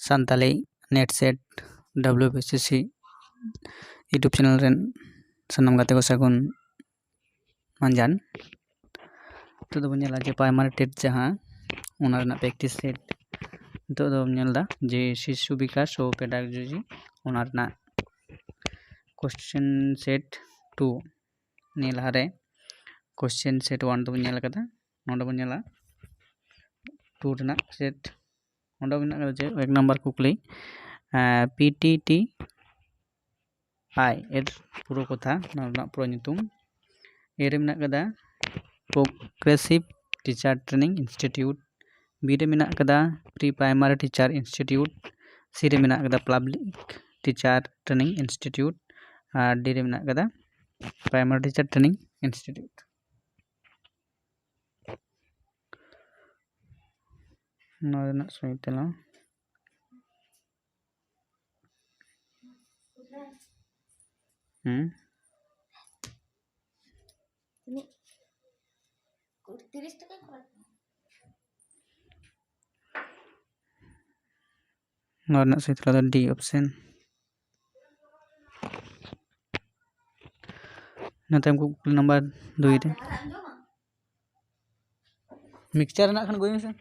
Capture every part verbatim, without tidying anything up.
Santali NET SET WBCC YouTube channel ᱨᱮᱱ ᱥᱟᱱᱟᱢ ᱜᱟᱛᱮ ᱠᱚ ᱥᱟᱹᱜᱩᱱ ᱢᱟᱸᱡᱟᱱ᱾ ᱱᱤᱛᱚᱜ ᱫᱚᱵᱚᱱ ᱧᱮᱞᱟ ᱡᱮ primary TET ᱡᱟᱦᱟᱸ, ᱚᱱᱟ ᱨᱮᱱᱟᱜ practice set᱾ ᱱᱤᱛᱚᱜ ᱫᱚᱵᱚᱱ ᱧᱮᱞ ᱮᱫᱟ ᱡᱮ ᱥᱤᱥᱩ ᱵᱤᱠᱟᱥ ᱳ pedagogy, ᱚᱱᱟ ᱨᱮᱱᱟᱜ question set two᱾ ᱱᱤᱭᱟᱹ ᱞᱟᱦᱟᱨᱮ question set one ᱫᱚᱵᱚᱱ ᱧᱮᱞ ᱟᱠᱟᱫᱟ᱾ ᱱᱚᱰᱮ ᱵᱚᱱ ᱧᱮᱞᱟ two ᱨᱮᱱᱟᱜ set᱾ ᱱᱚᱰᱮ ᱢᱮᱱᱟᱜ ᱟᱠᱟᱫᱟ ᱡᱮ ᱮᱠ ᱱᱟᱢᱵᱟᱨ ᱠᱩᱠᱞᱤ, PTTI ᱮᱨ ᱯᱩᱨᱟᱹ ᱠᱟᱛᱷᱟ, ᱱᱚᱣᱟ ᱨᱮᱱᱟᱜ ᱯᱩᱨᱟᱹ ᱧᱩᱛᱩᱢ᱾ A ᱨᱮ ᱢᱮᱱᱟᱜ ᱟᱠᱟᱫᱟ Progressive Teacher Training Institute, B ᱨᱮ ᱢᱮᱱᱟᱜ ᱟᱠᱟᱫᱟ Pre Primary Teacher Institute, C ᱨᱮ ᱢᱮᱱᱟᱜ ᱟᱠᱟᱫᱟ Public Teacher Training Institute, ᱟᱨ D ᱨᱮ ᱢᱮᱱᱟᱜ ᱟᱠᱟᱫᱟ Primary Teacher Training Institute᱾ ᱱᱚᱣᱟ ᱨᱮᱱᱟᱜ ᱥᱚᱦᱤ ᱛᱮᱞᱟ᱾ ᱦᱩᱸ᱾ ᱱᱚᱣᱟ ᱨᱮᱱᱟᱜ ᱥᱚᱦᱤ ᱛᱮᱞᱟ ᱫᱚ D option᱾ ᱤᱱᱟᱹ ᱛᱟᱭᱚᱢ ᱠᱩᱠᱞᱤ ᱱᱟᱢᱵᱟᱨ ᱫᱩᱭ ᱨᱮ, mixture ᱨᱮᱱᱟᱜ ᱠᱷᱟᱱ ᱟᱹᱜᱩᱭ ᱢᱮᱥᱮ᱾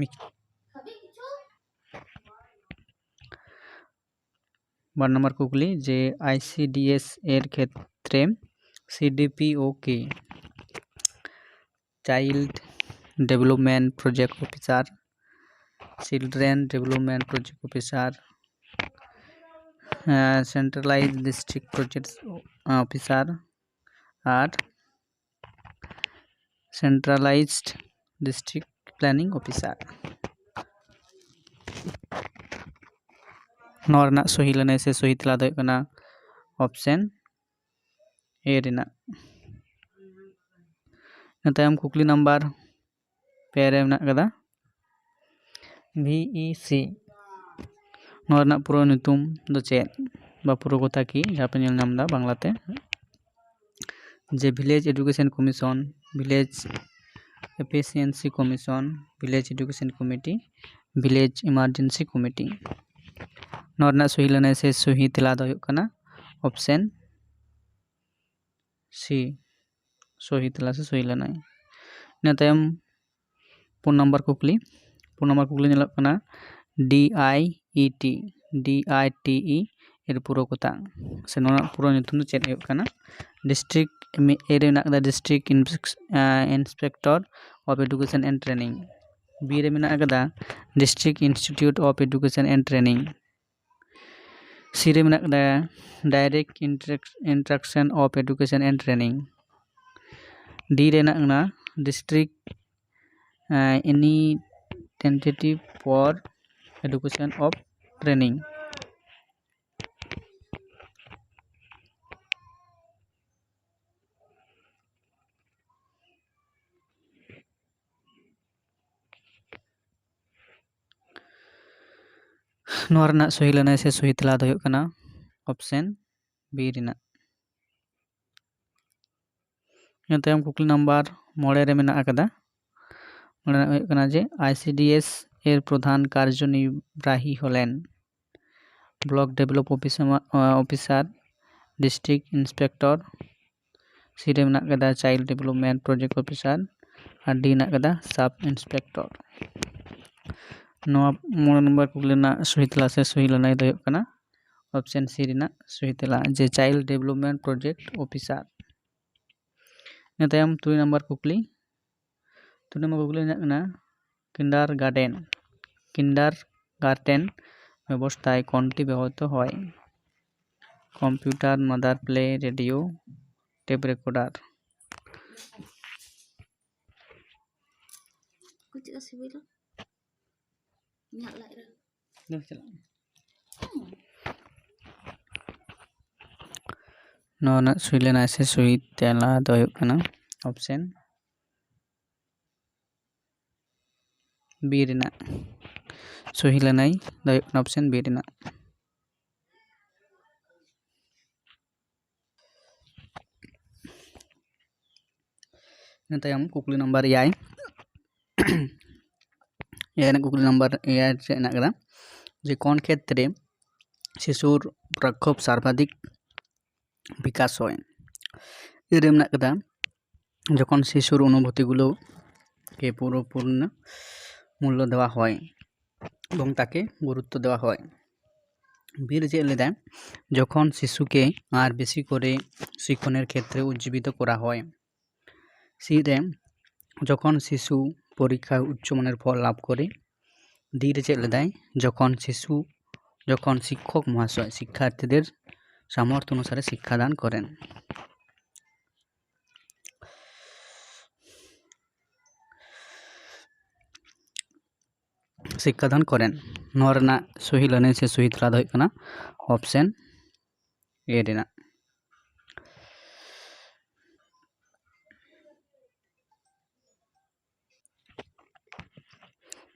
Mix-, ᱵᱟᱨ ᱱᱟᱢᱵᱟᱨ ᱠᱩᱠᱞᱤ ᱡᱮ ICDS ᱮᱨ ᱠᱷᱮᱛᱨᱮ CDPO ᱠᱤ? Child Development Project Officer, Children Development Project Officer, Centralized District Project Officer ᱟᱨ Centralized District Planning Officer᱾ ᱱᱚᱣᱟ ᱨᱮᱱᱟᱜ ᱥᱚᱦᱤ ᱞᱟᱹᱱᱟᱹᱭ ᱥᱮ ᱥᱚᱦᱤ ᱛᱮᱞᱟ ᱫᱚ ᱦᱩᱭᱩᱜ ᱠᱟᱱᱟ option A ᱨᱮᱱᱟᱜ᱾ ᱤᱱᱟᱹ ᱛᱟᱭᱚᱢ ᱠᱩᱠᱞᱤ ᱱᱟᱢᱵᱟᱨ ᱯᱮ ᱨᱮ ᱢᱮᱱᱟᱜ ᱠᱟᱫᱟ VEC᱾ ᱱᱚᱣᱟ ᱨᱮᱱᱟᱜ ᱯᱩᱨᱟᱹ ᱧᱩᱛᱩᱢ ᱫᱚ ᱪᱮᱫ? ᱵᱟ ᱯᱩᱨᱟᱹ ᱠᱟᱛᱷᱟ ᱠᱤ, ᱡᱟᱦᱟᱸ ᱯᱮ ᱧᱮᱞ ᱧᱟᱢ ᱮᱫᱟ ᱵᱟᱝᱞᱟᱛᱮ, ᱡᱮ Village Education Commission, Village Efficiency Commission, Village Education Committee, Village Emergency Committee᱾ ᱱᱚᱣᱟ ᱨᱮᱱᱟᱜ ᱥᱚᱦᱤ ᱞᱮᱱᱟᱭ ᱥᱮ ᱥᱚᱦᱤ ᱛᱮᱞᱟ ᱫᱚ ᱦᱩᱭᱩᱜ ᱠᱟᱱᱟ option C, ᱥᱚᱦᱤ ᱛᱮᱞᱟ ᱥᱮ ᱥᱚᱦᱤ ᱞᱮᱱᱟᱭ᱾ ᱤᱱᱟᱹ ᱛᱟᱭᱚᱢ ᱯᱩᱱ ᱱᱟᱢᱵᱟᱨ ᱠᱩᱠᱞᱤ, ᱯᱩᱱ ᱱᱟᱢᱵᱟᱨ ᱠᱩᱠᱞᱤ ᱧᱮᱞᱚᱜ ᱠᱟᱱᱟ D I E T, D I T E ᱮᱨ ᱯᱩᱨᱟᱹ ᱠᱚᱛᱟ ᱥᱮ ᱱᱚᱣᱟ ᱨᱮᱱᱟᱜ ᱯᱩᱨᱟᱹ ᱧᱩᱛᱩᱢ ᱫᱚ ᱪᱮᱫ ᱦᱩᱭᱩᱜ ᱠᱟᱱᱟ? District, A ᱨᱮ ᱢᱮᱱᱟᱜ ᱠᱟᱫᱟ District Inspe-, ᱟᱸ, Inspector of Education and Training, B ᱨᱮ ᱢᱮᱱᱟᱜ ᱠᱟᱫᱟ District Institute of Education and Training, C ᱨᱮ ᱢᱮᱱᱟᱜ ᱠᱟᱫᱟ Direct Interac-, Interaction of Education and Training, D ᱨᱮ ᱢᱮᱱᱟᱜ ᱠᱟᱫᱟ District, ᱟᱸ, Initiative for Education of Training᱾ ᱱᱚᱣᱟ ᱨᱮᱱᱟᱜ ᱥᱚᱦᱤ ᱞᱮᱱᱟᱭ ᱥᱮ ᱥᱚᱦᱤ ᱛᱮᱞᱟ ᱫᱚ ᱦᱩᱭᱩᱜ ᱠᱟᱱᱟ option B ᱨᱮᱱᱟᱜ᱾ ᱤᱱᱟᱹ ᱛᱟᱭᱚᱢ ᱠᱩᱠᱞᱤ ᱱᱟᱢᱵᱟᱨ ᱢᱚᱬᱮ ᱨᱮ ᱢᱮᱱᱟᱜ ᱟᱠᱟᱫᱟ, ᱚᱸᱰᱮᱱᱟᱜ ᱦᱩᱭᱩᱜ ᱠᱟᱱᱟ ᱡᱮ I C D S ᱮᱨ ᱯᱨᱚᱫᱷᱟᱱ ᱠᱟᱨᱡᱚᱱᱤᱨᱵᱟᱦᱤ ᱦᱚᱞᱮᱱ, Block Develop Officer, ᱟᱸ, Officer, District Inspector, C ᱨᱮ ᱢᱮᱱᱟᱜ ᱠᱟᱫᱟ Child Development Project Officer, ᱟᱨ D ᱢᱮᱱᱟᱜ ᱠᱟᱫᱟ Sub Inspector᱾ ᱱᱚᱣᱟ ᱢᱚᱬᱮ ᱱᱚᱢᱵᱚᱨ ᱠᱩᱠᱞᱤ ᱨᱮᱱᱟᱜ ᱥᱚᱦᱤ ᱛᱮᱞᱟ ᱥᱮ ᱥᱚᱦᱤ ᱞᱮᱱᱟᱭ ᱫᱚ ᱦᱩᱭᱩᱜ ᱠᱟᱱᱟ option C ᱨᱮᱱᱟᱜ ᱥᱚᱦᱤ ᱛᱮᱞᱟ, ᱡᱮ Child Development Project Officer᱾ ᱤᱱᱟᱹ ᱛᱟᱭᱚᱢ ᱛᱩᱨᱩᱭ ᱱᱟᱢᱵᱟᱨ ᱠᱩᱠᱞᱤ, ᱛᱩᱨᱩᱭ ᱱᱟᱢᱵᱟᱨ ᱠᱩᱠᱞᱤ ᱨᱮᱱᱟᱜ ᱠᱟᱱᱟ Kindergarten, Kindergarten ব্যবস্থায় কোনটি ব্যবহৃত হয়? Computer, Mother Play, Radio, Tape Recorder। ᱠᱚ ᱪᱮᱫ ᱞᱮᱠᱟ ᱥᱤᱵᱤᱞᱟ? ᱤᱧᱟᱹᱜ ᱞᱟᱡ ᱨᱮ᱾ ᱫᱮ ᱪᱟᱞᱟᱜ ᱢᱮ᱾ ᱱᱚᱣᱟ ᱨᱮᱱᱟᱜ ᱥᱩᱭ ᱞᱮᱱᱟᱭ ᱥᱮ ᱥᱩᱭ ᱛᱮᱞᱟ ᱫᱚ ᱦᱩᱭᱩᱜ ᱠᱟᱱᱟ option B ᱨᱮᱱᱟᱜ᱾ ᱥᱩᱭ ᱞᱮᱱᱟᱭ ᱫᱚ ᱦᱩᱭᱩᱜ ᱠᱟᱱᱟ option B ᱨᱮᱱᱟᱜ᱾ ᱤᱱᱟᱹ ᱛᱟᱭᱚᱢ ᱠᱩᱠᱞᱤ ᱱᱟᱢᱵᱟᱨ ᱮᱭᱟᱭ᱾ ᱮᱭᱟᱭ ᱨᱮᱱᱟᱜ ᱠᱩᱠᱞᱤ ᱱᱟᱢᱵᱟᱨ ᱮᱭᱟᱭ ᱨᱮ ᱪᱮᱫ ᱦᱮᱱᱟᱜ ᱠᱟᱫᱟ? ᱡᱮ ᱠᱚᱱ ᱠᱷᱮᱛᱨᱮ ᱥᱤᱥᱩᱨ ᱯᱨᱚᱠᱠᱷᱳᱯ ᱥᱟᱨᱵᱟᱫᱷᱤᱠ ᱵᱤᱠᱟᱥ ᱦᱚᱭ᱾ ᱮ ᱨᱮ ᱢᱮᱱᱟᱜ ᱠᱟᱫᱟ, ᱡᱚᱠᱷᱚᱱ ᱥᱤᱥᱩᱨ ᱚᱱᱩᱵᱷᱩᱛᱤ ᱜᱩᱞᱳ ᱠᱮ ᱯᱩᱨᱟᱹ ᱯᱩᱨᱱᱚ ᱢᱩᱞᱞᱚ ᱫᱮᱣᱟ ᱦᱚᱭ এবং তাকে গুরুত্ব দেওয়া হয়। বি রে ᱪᱮᱫ ᱞᱮᱫᱟᱭ? যখন শিশুকে আর বেশি করে শিক্ষণের ক্ষেত্রে উজ্জীবিত করা হয়। সি রে যখন শিশু পরীক্ষায় উচ্চমানের ফল লাভ করে। ডি রে ᱪᱮᱫ ᱞᱮᱫᱟᱭ? যখন শিশু যখন শিক্ষক মহাশয় শিক্ষার্থীদের সামর্থ্য অনুসারে শিক্ষাদান করেন। ᱥᱤᱠᱠᱷᱟ ᱫᱟᱱ ᱠᱚᱨᱮᱱ᱾ ᱱᱚᱣᱟ ᱨᱮᱱᱟᱜ ᱥᱚᱦᱤ ᱞᱟᱹᱱᱟᱹᱭ ᱥᱮ ᱥᱚᱦᱤ ᱛᱮᱞᱟ ᱫᱚ ᱦᱩᱭᱩᱜ ᱠᱟᱱᱟ ᱚᱯᱥᱮᱱ ᱮ ᱨᱮᱱᱟᱜ᱾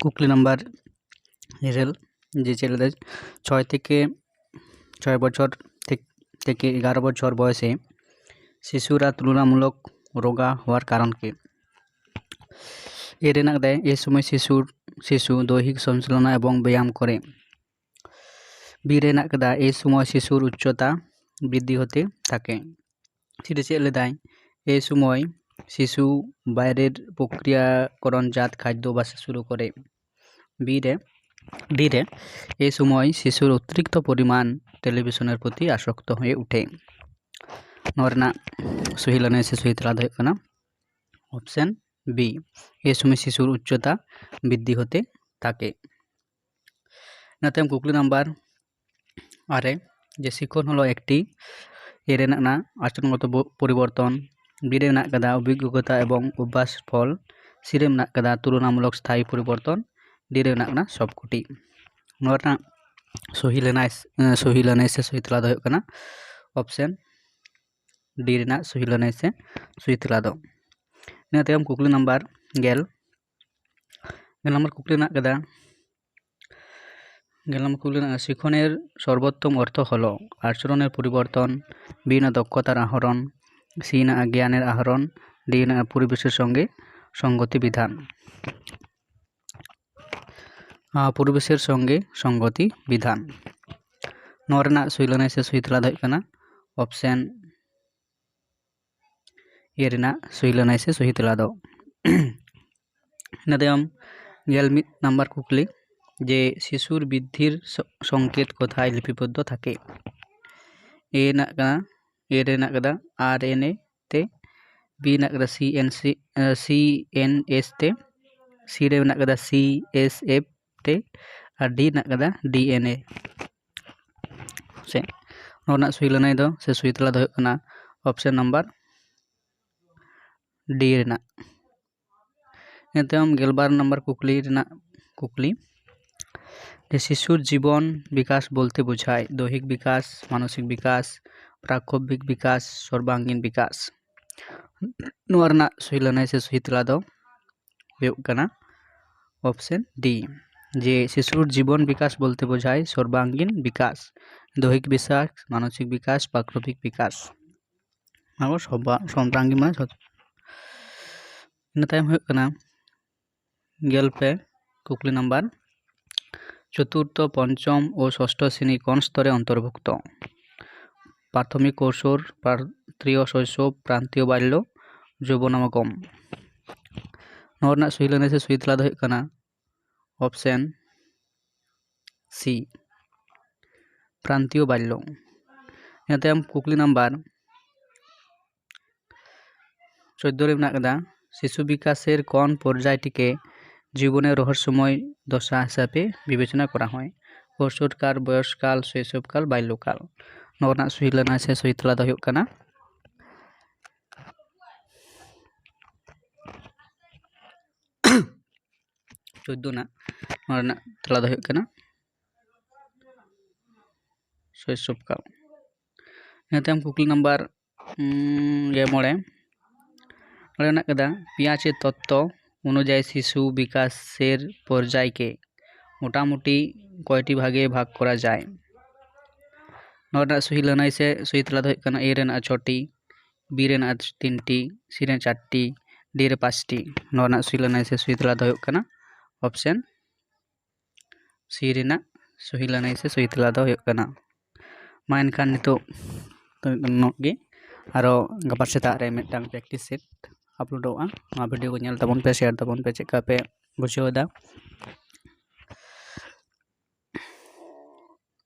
ᱠᱩᱠᱞᱤ ᱱᱟᱢᱵᱟᱨ ᱤᱨᱟᱹᱞ, ᱡᱮ ᱪᱮᱫ ᱞᱮᱫᱟᱭ, ᱪᱷᱚᱭ ᱛᱷᱮᱠᱮ ᱪᱷᱚᱭ ᱵᱚᱪᱷᱚᱨ ᱛᱷᱮᱠ- ᱛᱷᱮᱠᱮ ᱮᱜᱟᱨᱚ ᱵᱚᱪᱷᱚᱨ ᱵᱚᱭᱚᱥᱮ শিশুরা তুলনামূলক রোগা হওয়ার কারণ কি? এ রেনাক দেয়, এ সময় শিশুর শিশু দৈহিক সঞ্চালনা এবং ব্যায়াম করে। বি রেনাক ᱠᱟᱫᱟ, এ সময় শিশুর উচ্চতা বৃদ্ধি হতে থাকে। সি রে ᱪᱮᱫ ᱞᱮᱫᱟᱭ? এ সময় শিশু বাইরের প্রক্রিয়াকরণজাত খাদ্য বাসা শুরু করে। বি রে ডি রে এ সময় শিশুর অতিরিক্ত পরিমাণ টেলিভিশনের প্রতি আসক্ত হয়ে ওঠে। ᱱᱚᱣᱟ ᱨᱮᱱᱟᱜ ᱥᱚᱦᱤ ᱞᱟᱹᱱᱟᱹᱭ ᱥᱮ ᱥᱚᱦᱤ ᱛᱮᱞᱟ ᱫᱚ ᱦᱩᱭᱩᱜ ᱠᱟᱱᱟ ᱚᱯᱥᱮᱱ ᱵᱤ, ᱮ ᱥᱚᱢᱚᱭ ᱥᱤᱥᱩᱨ ᱩᱪᱪᱚᱛᱟ ᱵᱨᱤᱫᱽᱫᱷᱤ ᱦᱚᱛᱮ ᱛᱟᱠᱮ᱾ ᱤᱱᱟᱹ ᱛᱟᱭᱚᱢ ᱠᱩᱠᱞᱤ ᱱᱟᱢᱵᱟᱨ ᱟᱨᱮ, ᱡᱮ শিখন হলো একটি, এ ᱨᱮᱱᱟᱜ ᱠᱟᱱᱟ ᱟᱪᱚᱨᱚᱱᱜᱚᱛᱚ ᱵᱚ- ᱯᱚᱨᱤᱵᱚᱨᱛᱚᱱ, ᱵᱤ ᱨᱮ ᱢᱮᱱᱟᱜ ᱠᱟᱫᱟ ᱚᱵᱷᱤᱜᱽᱜᱚᱛᱟ ᱮᱵᱚᱝ ᱚᱵᱷᱟᱥ ᱯᱷᱚᱞ, ᱥᱤ ᱨᱮ ᱢᱮᱱᱟᱜ ᱠᱟᱫᱟ ᱛᱩᱞᱚᱱᱟᱢᱩᱞᱚᱠ ᱥᱛᱷᱟᱭᱤ ᱯᱚᱨᱤᱵᱚᱨᱛᱚᱱ, ᱰᱤ ᱨᱮ ᱢᱮᱱᱟᱜ ᱠᱟᱱᱟ ᱥᱚᱵ ᱠᱚᱴᱤ᱾ ᱱᱚᱣᱟ ᱨᱮᱱᱟᱜ ᱥᱚᱦᱤ ᱞᱮᱱᱟᱭ ᱥᱮ ᱥᱚᱦᱤ ᱛᱮᱞᱟ ᱫᱚ ᱦᱩᱭᱩᱜ ᱠᱟᱱᱟ ᱚᱯᱥᱮᱱ ᱰᱤ ᱨᱮᱱᱟᱜ ᱥᱚᱦᱤ ᱞᱮᱱᱟᱭ ᱥᱮ ᱥᱚᱦᱤ ᱛᱮᱞᱟ ᱫᱚ᱾ ᱤᱱᱟᱹ ᱛᱟᱭᱚᱢ ᱠᱩᱠᱞᱤ ᱱᱟᱢᱵᱟᱨ ᱜᱮᱞ, ᱜᱮᱞ ᱱᱟᱢᱵᱟᱨ ᱠᱩᱠᱞᱤ ᱢᱮᱱᱟᱜ ᱠᱟᱫᱟ, ᱜᱮᱞ ᱱᱟᱢᱵᱟᱨ ᱠᱩᱠᱞᱤ ᱨᱮᱱᱟᱜ শিখনের সর্বোত্তম অর্থ হলো আচরণের পরিবর্তন, বি না দক্ষতার আহরণ, সি না জ্ঞানের আহরণ, ᱰᱤ ᱨᱮᱱᱟᱜ ᱯᱚᱨᱤᱵᱮᱥᱮᱨ ᱥᱚᱸᱜᱮ ᱥᱚᱝᱜᱚᱛᱤ ᱵᱤᱫᱷᱟᱱ᱾ ᱟᱨ ᱯᱚᱨᱤᱵᱮᱥᱮᱨ ᱥᱚᱸᱜᱮ ᱥᱚᱝᱜᱚᱛᱤ ᱵᱤᱫᱷᱟᱱ᱾ ᱱᱚᱣᱟ ᱨᱮᱱᱟᱜ ᱥᱩᱭ ᱞᱟᱹᱱᱟᱹᱭ ᱥᱮ ᱥᱩᱭ ᱛᱮᱞᱟ ᱫᱚ ᱦᱩᱭᱩᱜ ᱠᱟᱱᱟ ᱚᱯᱥᱮᱱ ᱮ ᱨᱮᱱᱟᱜ ᱥᱩᱭ ᱞᱟᱹᱱᱟᱹᱭ ᱥᱮ ᱥᱩᱭ ᱛᱮᱞᱟ ᱫᱚ᱾ ᱤᱱᱟᱹ ᱛᱟᱭᱚᱢ ᱜᱮᱞ ᱢᱤᱫ ᱱᱟᱢᱵᱟᱨ ᱠᱩᱠᱞᱤ, ᱡᱮ শিশুর বৃদ্ধির স-, সংকেত কোথায় লিপিবদ্ধ থাকে? এ ᱨᱮᱱᱟᱜ ᱠᱟᱱᱟ, ᱮ ᱨᱮᱱᱟᱜ ᱠᱟᱫᱟ ᱟᱨ ᱮᱱ ᱮ ᱛᱮ, ᱵᱤ ᱨᱮᱱᱟᱜ ᱠᱟᱫᱟ ᱥᱤ ᱮᱱ ᱥᱤ, ᱥᱤ ᱮᱱ ᱮᱥ ᱛᱮ, ᱥᱤ ᱨᱮ ᱢᱮᱱᱟᱜ ᱠᱟᱫᱟ ᱥᱤ ᱮᱥ ᱮᱯᱷ ᱛᱮ, ᱟᱨ ᱰᱤ ᱨᱮᱱᱟᱜ ᱠᱟᱫᱟ ᱰᱤ ᱮᱱ ᱮ᱾ ᱥᱮ ᱱᱚᱣᱟ ᱨᱮᱱᱟᱜ ᱥᱩᱭ ᱞᱟᱹᱱᱟᱹᱭ ᱫᱚ ᱥᱮ ᱥᱩᱭ ᱛᱮᱞᱟ ᱫᱚ ᱦᱩᱭᱩᱜ ᱠᱟᱱᱟ ᱚᱯᱥᱮᱱ ᱱᱟᱢᱵᱟᱨ ᱰᱤ ᱨᱮᱱᱟᱜ᱾ ᱤᱱᱟᱹ ᱛᱟᱭᱚᱢ ᱜᱮᱞᱵᱟᱨ ᱱᱟᱢᱵᱟᱨ ᱠᱩᱠᱞᱤ ᱨᱮᱱᱟᱜ ᱠᱩᱠᱞᱤ, ᱡᱮ শিশুর জীবন বিকাশ বলতে বোঝায় দৈহিক বিকাশ, মানসিক বিকাশ, প্রাক্ষোভিক বিকাশ, সর্বাঙ্গীন বিকাশ। ᱱᱚᱣᱟ ᱨᱮᱱᱟᱜ ᱥᱩᱭ ᱞᱟᱹᱱᱟᱹᱭ ᱥᱮ ᱥᱩᱭ ᱛᱮᱞᱟ ᱫᱚ ᱦᱩᱭᱩᱜ ᱠᱟᱱᱟ ᱚᱯᱥᱮᱱ ᱰᱤ, ᱡᱮ শিশুর জীবন বিকাশ বলতে বোঝায় সর্বাঙ্গীন বিকাশ, দৈহিক বিকাশ, মানসিক বিকাশ, প্রাক্ষোভিক বিকাশ। ᱱᱚᱣᱟ ᱠᱚ ᱥᱚᱵᱟ-, ᱥᱚᱢᱵᱨᱟᱝᱜᱤ ᱢᱟᱱᱮ ᱡᱷᱚᱛᱚ᱾ ᱤᱱᱟᱹ ᱛᱟᱭᱚᱢ ᱦᱩᱭᱩᱜ ᱠᱟᱱᱟ ᱜᱮᱞ ᱯᱮ ᱠᱩᱠᱞᱤ ᱱᱟᱢᱵᱟᱨ, চতুর্থ, পঞ্চম ও ষষ্ঠ শ্রেণী কোন স্তরে অন্তর্ভুক্ত? প্রাথমিক কৈশোর, প্রার-, ত্রিয় শৈশব, প্রান্তীয় বাল্য, যৌবনাগম। ᱱᱚᱣᱟ ᱨᱮᱱᱟᱜ ᱥᱩᱭ ᱞᱟᱹᱱᱟᱹᱭ ᱥᱮ ᱥᱩᱭ ᱛᱮᱞᱟ ᱫᱚ ᱦᱩᱭᱩᱜ ᱠᱟᱱᱟ ᱚᱯᱥᱮᱱ ᱥᱤ, ᱯᱨᱟᱱᱛᱤᱭᱚ ᱵᱟᱞᱞᱚ᱾ ᱤᱱᱟᱹ ᱛᱟᱭᱚᱢ ᱠᱩᱠᱞᱤ ᱱᱟᱢᱵᱟᱨ ᱪᱳᱫᱽᱫᱳ ᱨᱮ ᱢᱮᱱᱟᱜ ᱟᱠᱟᱫᱟ, শিশু বিকাশের কোন পর্যায়টিকে জীবনের রহস্যময় দশা হিসাবে বিবেচনা করা হয়? কৈশোরকাল, বয়সকাল, শৈশবকাল, বাল্যকাল। ᱱᱚᱣᱟ ᱨᱮᱱᱟᱜ ᱥᱩᱭ ᱞᱟᱹᱱᱟᱹᱭ ᱥᱮ ᱥᱩᱭ ᱛᱮᱞᱟ ᱫᱚ ᱦᱩᱭᱩᱜ ᱠᱟᱱᱟ ᱪᱳᱫᱽᱫᱳ ᱨᱮᱱᱟᱜ, ᱱᱚᱣᱟ ᱨᱮᱱᱟᱜ ᱛᱮᱞᱟ ᱫᱚ ᱦᱩᱭᱩᱜ ᱠᱟᱱᱟ ᱥᱳᱭᱥᱚᱵ ᱠᱟᱞ᱾ ᱤᱱᱟᱹ ᱛᱟᱭᱚᱢ ᱠᱩᱠᱞᱤ ᱱᱟᱢᱵᱟᱨ, ᱩᱸ, ᱜᱮᱞ ᱢᱚᱬᱮ, ᱱᱚᱰᱮ ᱢᱮᱱᱟᱜ ᱠᱟᱫᱟ, পিয়াজের তত্ত্ব অনুযায়ী শিশু বিকাশের পর্যায়কে মোটামুটি কয়টি ভাগে ভাগ করা যায়? ᱱᱚᱣᱟ ᱨᱮᱱᱟᱜ ᱥᱩᱦᱤ ᱞᱟᱹᱱᱟᱹᱭ ᱥᱮ ᱥᱩᱦᱤ ᱛᱮᱞᱟ ᱫᱚ ᱦᱩᱭᱩᱜ ᱠᱟᱱᱟ ᱮ ᱨᱮᱱᱟᱜ ᱪᱷᱚᱴᱤ, B ᱨᱮᱱᱟᱜ ᱛᱤᱱᱴᱤ, C ᱨᱮᱱᱟᱜ ᱪᱟᱨᱴᱤ, D ᱨᱮ ᱯᱟᱸᱪᱴᱤ᱾ ᱱᱚᱣᱟ ᱨᱮᱱᱟᱜ ᱥᱩᱦᱤ ᱞᱟᱹᱱᱟᱹᱭ ᱥᱮ ᱥᱩᱦᱤ ᱛᱮᱞᱟ ᱫᱚ ᱦᱩᱭᱩᱜ ᱠᱟᱱᱟ option C ᱨᱮᱱᱟᱜ ᱥᱩᱦᱤ ᱞᱟᱹᱱᱟᱹᱭ ᱥᱮ ᱥᱩᱦᱤ ᱛᱮᱞᱟ ᱫᱚ ᱦᱩᱭᱩᱜ ᱠᱟᱱᱟ᱾ ᱢᱟ ᱮᱱᱠᱷᱟᱱ ᱱᱤᱛᱚᱜ ᱫᱚ ᱱᱩᱱᱟᱹᱜ ᱜᱮ᱾ ᱟᱨᱚ ᱜᱟᱯᱟ ᱥᱮᱛᱟᱜ ᱨᱮ ᱢᱤᱫᱴᱟᱝ practice set ᱟᱯᱞᱳᱰᱚᱜᱼᱟ᱾ ᱱᱚᱣᱟ ᱵᱷᱤᱰᱤᱭᱳ ᱠᱚ ᱧᱮᱞ ᱛᱟᱵᱚᱱ ᱯᱮ, ᱥᱮᱭᱟᱨ ᱛᱟᱵᱚᱱ ᱯᱮ, ᱪᱮᱫ ᱞᱮᱠᱟ ᱯᱮ ᱵᱩᱡᱷᱟᱹᱣ ᱮᱫᱟ᱾